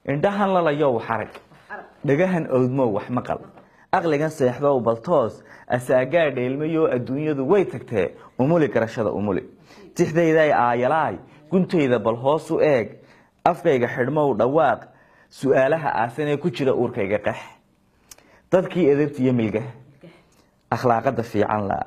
Indhahan lalayow xarag, dhagahan owdmow wax maqal, aqligan seexdow baltoos, asaagaa dheelmayoo adduunyadu way tagtee, umuli garashada umuli. Tixdayday aayalaay, guntayda bal hoos u eeg, afkayga xidhmow dhawaaq, su-aalaha aasanee ku jira uurkayga qex. Dadkii edebtiyo milga akhlaaqada fiican laa,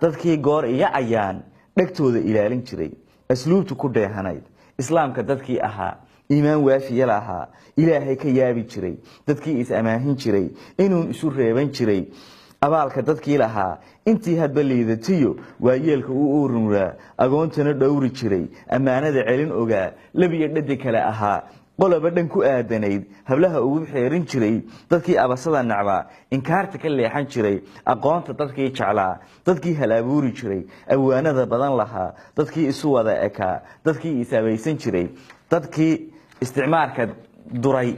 dadkii goor iyo ayaan dhegtooda ilaalin jiray, asluubtu ku dheehanayd islaamka, dadkii ahaa iimaan waafiya lahaa, Ilaahay ka yaabi jiray, dadkii is amaahin jiray, inuun isu reeban jiray, abaalka dadkii lahaa, intii hadba liidatiyo waayeelka u uururaa, agoontana dhowri jiray, ammaanada celin ogaa, labiyo dhadi kale ahaa, qoloba dhan ku aadanayd, hablaha ugu xeerin jiray, dadkii abasada nacbaa, inkaarta ka leexan jiray, aqoonta dadkii jeclaa, dadkii hal abuuri jiray, awaanada badan lahaa, dadkii isu wada ekaa, dadkii is-abaysan jiray, dadkii isticmaarka duray,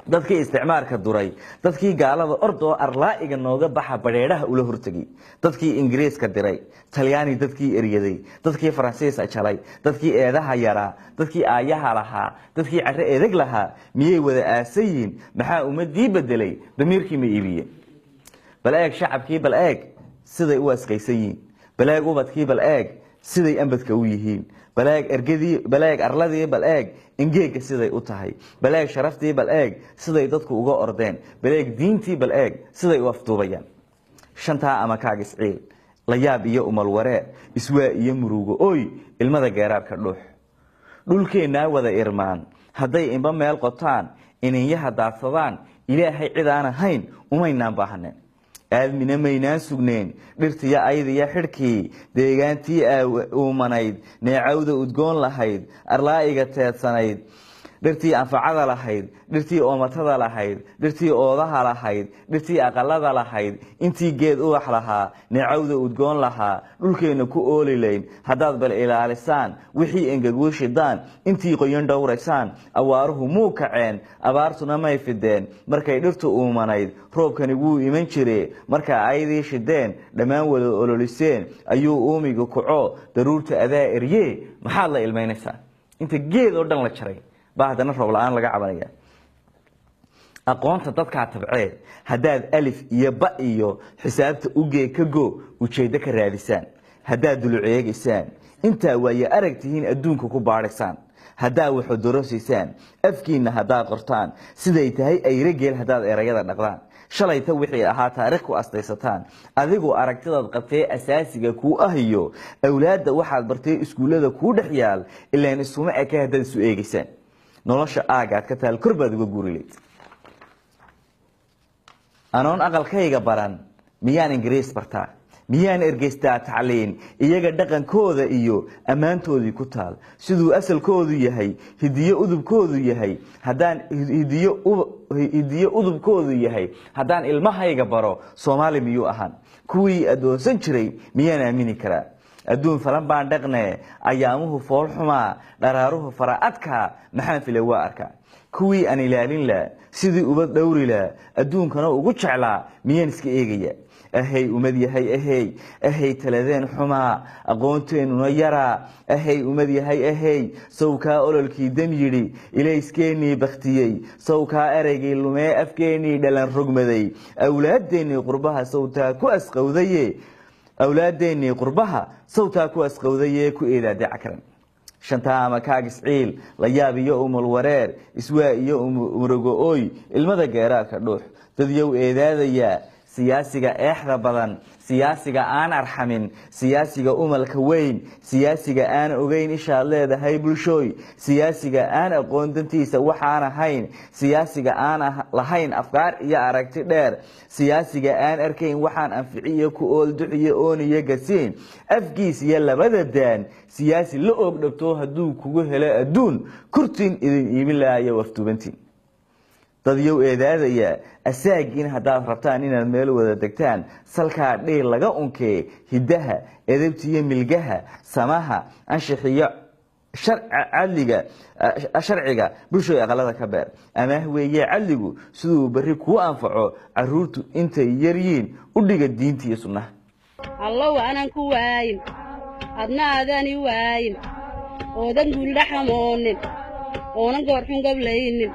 dadkii isticmaarka duray, dadkii gaalada ordoo arlaa'iga nooga baxa badheedhaha ula hortegay, dadkii Ingiriiska diray, Talyaani dadkii eryaday, dadkii Faransiis jalay, dadkii eedaha yaraa, dadkii aayaha lahaa, dadkii carre edeg lahaa, miyay wada aasan yihiin? Maxaa ummadii bedelay? Damiirkii ma iibiyeen? Bal eeg shacabkii, bal eeg siday u asqaysan yihiin, bal eeg ubadkii, bal eeg siday ambadka u yihiin, bal eeg ergadii, bal eeg arladii, bal eeg engeega siday u tahay, bal eeg sharaftii, bal eeg siday dadku uga ordeen, bal eeg diintii, bal eeg siday u afduubayaan. Shantaa ama kaagis ciil, layaab iyo umal wareer, iswaa iyo murugo oy, ilmada geeraarka dhuux. Dhulkeennaa wada irmaan hadday inba meel qotaan, ininyaha daadsadaan, Ilaahay cid aan ahayn umaynaan baahaneen, aadmina maynaan sugneen. Dhirtiyo aydiyo xidhkii deegaantii uumanayd, neecawda udgoon lahayd, arlaa'iga teedsanayd, dhirtii anfacada lahayd, dhirtii oomatada lahayd, dhirtii oodaha lahayd, dhirtii aqalada lahayd, intii geed ubax lahaa, neecawda udgoon lahaa, dhulkeenna ku ooli layn, haddaad bal ilaalisaan, wixii engeguu shidaan, intii qoyan dhowraysaan, awaaruhu muu kaceen, abaartuna may fideen. Markay dhirtu uumanayd roobkani wuu iman jire. Marka aydii shideen, dhammaan wada ololiseen, ayuu uumiga kaco, daruurta adaa erye. Maxaad la ilmaynaysaa? Inta geed oo dhan la jaray baa haddana roob la-aan laga cabanaya. Aqoonta dadkaa tabcee haddaad alif iyo ba iyo xisaabta ugee ka go ujeeddo ka raadisaan, haddaad duluceegaysaan, intaa waaye arag tihiin, adduunka ku baadhaysaan, haddaad waxodorosiisaan, afkiinna haddaad qortaan, siday tahay ayrageel haddaad erayada dhaqdaan, shalayta wixii ahaa taariikh ku astaysataan, adigu aragtidaad qabtee asaasiga kuu ah iyo awlaadda waxaad bartee iskuullada kuu dhex yaal, ilaan isuma eke, haddaad isu eegaysaan, nolosha aagaad ka taal kor baad uga guuri leyd. Anoon aqalkayga baran miyaan Ingiriis bartaa? Miyaan ergeystaa tacliin iyaga dhaqankooda iyo ammaantoodii ku taal, siduu asalkoodu yahay, hidiyo udubkoodu yahay? Haddaan hidiyo udubkoodu yahay haddaan ilmahayga baro, Soomaali miyuu ahaan? Kuwii addoonsan jiray miyaan aamini karaa? Adduun falan baan dhaqne, ayaamuhu fool xumaa, dharaaruhu fara adkaa, maxaan filay waa arkaa. Kuwii aan ilaalin laa, sidii ubad dhowri laa, adduunkana ugu jeclaa, miyaan iska eegaya? Ahey umad yahay, ahey, ahey, taladeen xumaa, aqoonteennuna yaraa. Ahey umad yahay, ahey, sawkaa ololkii dam yidhi, ilayskeenii bakhtiyey, sawkaa ereygii lumee, afkeennii dhalan rogmaday, awlaadeennii qurbaha sawtaa ku asqowdaye, awlaadeennii qurbaha sawtaa ku asqowdaye, ku eedaade cakran. Shantaa ama kaagis ciil, layaab iyo umul wareer, iswaa iyo murugo ooy, ilmada geeraarka dhuux. Dadyow eedaadayaa siyaasiga eexda badan, siyaasiga aan arxamin, siyaasiga umalka weyn, siyaasiga aan ogeyn ishaad leedahay bulshooy, siyaasiga aan aqoon dantiisa waxaan ahayn, siyaasiga aan lahayn afkaar iyo aragti dheer, siyaasiga aan arkayn waxaan anficiyo ku ool duxiyo ooniyo gasiin, afkiis iyo labada daan, siyaasi la og dhabto hadduu kugu helo adduun, kurtiin idin iibin lahayo waftuubantiin. Dadyow eedaadaya asaagiin haddaad rabtaan inaad meel wada degtaan, salkaa dhiil laga unkee, hiddaha, edebtiyo milgaha, samaha, anshixiyo cadliga, sharciga bulshooy aqalada ka beer. Amaah weeye cadligu siduu berri kuu anfaco, caruurtu intay yaryiin u dhiga diinta iyo sunnaha. Allow aanan ku waayin, adna aadani waayin, oodan guuldhaxamoonin. Oonan goor xun gablaynin.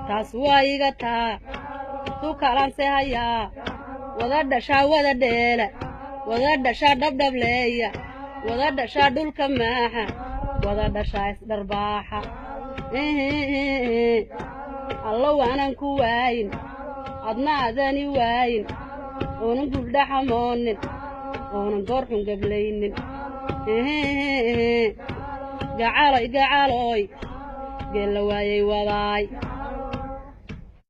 Taas waa iga taa tu kalanse hayaa. Wada dhashaa wada dheela, wada dhashaa dhabdhableeya, wada dhashaa dhulka maaxa, wada dhashaa isdharbaaxa. Allo waanan ku waayin, adna adani waayin, oonan guuldhaxamoonin, oonan goor xun gablaynin. Gacaloy gacaloy, geella waayay wadaay.